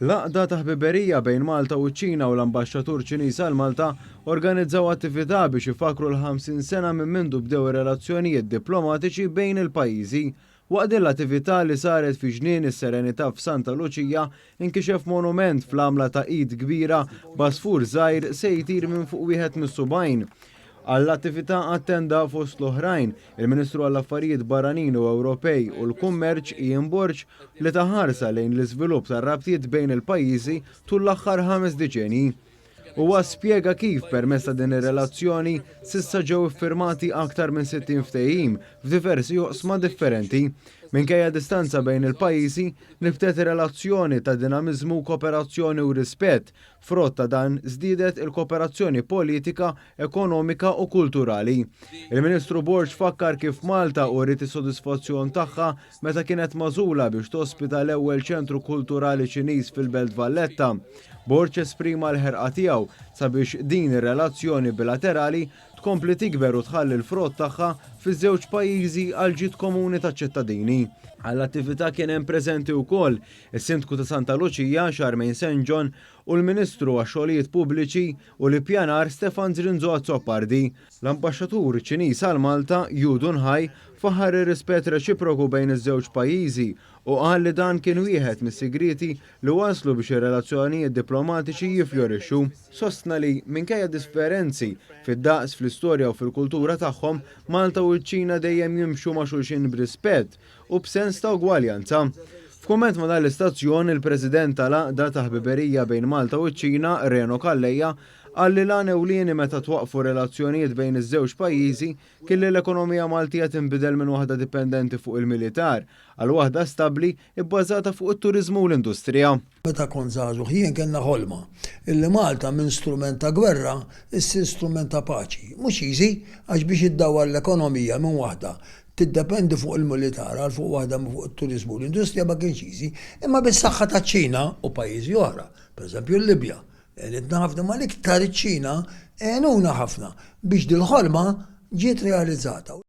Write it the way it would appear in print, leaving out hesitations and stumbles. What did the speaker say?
L-Għaqda ta' Ħbiberija bejn Malta u ċ-Ċina u l-Ambaxxatur Ċiniż għal Malta organizzaw attività biex ifakkru l-50 sena minn mindu bdew ir-relazzjonijiet diplomatiċi bejn il-pajjiżi. Waqt din l-attività li saret fi Ġnien is-Serenità f'Santa Luċija inkixef monument fl-għamla ta' id kbira b'għasfur żgħir se jtir minn fuq wieħed mis-subgħajn. Għall-attività attenda fost l-oħrajn, il-Ministru għall-Affarijiet Barranin u Ewropej u l-Kummerċ Ian Borg li ta ħarsa lejn l-iżvilupp tar-rabtiet bejn il-pajjiżi tul l-aħħar ħames deċenji. Huwa spjega kif permezz ta' din ir-relazzjoni s'issa ġew iffirmati aktar minn 60 ftehim f'diversi oqsma differenti. Minkejja distanza bejn il-pajjiżi, nibtet relazzjoni ta' dinamiżmu, kooperazzjoni u rispett. Frott ta' dan żdiedet il-kooperazzjoni politika, ekonomika u kulturali. Il-Ministru Borg fakkar kif Malta uriet is-sodisfazzjon tagħha meta kienet magħżula biex tospita l-ewwel ċentru kulturali Ċiniż fil-Belt Valletta. Borg esprima l-ħerqa tiegħu sabiex din ir-relazzjoni bilaterali tkompli tikber u tħalli l-frott tagħha fiż-żewġ pajjiżi għall-ġid komuni taċ-ċittadini. Għall-attività kien hemm preżenti wkoll is-Sindku ta' Santa Luċija, Charmaine St. John, u l-Ministru għax-Xogħlijiet Pubbliċi u l-Ippjanar Stefan Zrinzo Azzopardi. L-Ambaxxatur Ċiniż għal Malta, Yu Dunhai, faħħar ir-rispett reċiproku bejn iż-żewġ pajjiżi u qal li dan kien wieħed mis-sigrieti li wasslu biex ir-relazzjonijiet diplomatiċi jiffjorixxu. Sostna li, minkejja differenzi fid-daqs, fl-istorja u fil-kultura tagħhom, Malta u ċ-Ċina dejjem jimxu ma' xulxin b'rispett u b'sens ta' ugwaljanza. F'kumment ma' dan l-istazzjon, il-President tal-Għaqda ta' Ħbiberija bejn Malta u ċ-Ċina, Reno Calleja, qal li l-għan ewlieni meta twaqqfu relazzjonijiet bejn iż-żewġ pajjiżi kien li l-ekonomija Maltija tinbidel minn waħda dipendenti fuq il-militar għal waħda stabbli bbażata fuq it-turiżmu u l-industrija. Meta kont żagħżugħ jien kellna ħolma illi Malta minn strument ta' gwerra issir strument ta' paċi. Mhux easy għax biex iddawwar l-ekonomija minn waħda tiddependi fuq il-militar għal fuq waħda minn fuq it-turiżmu u l-industrija ma kienx easy, imma bis-saħħa taċ-Ċina u pajjiżi oħra, pereżempju l-Libja, għenitna ħafna imma l-iktar iċ-Ċina għenuna ħafna biex dil-ħolma ġiet realizzata.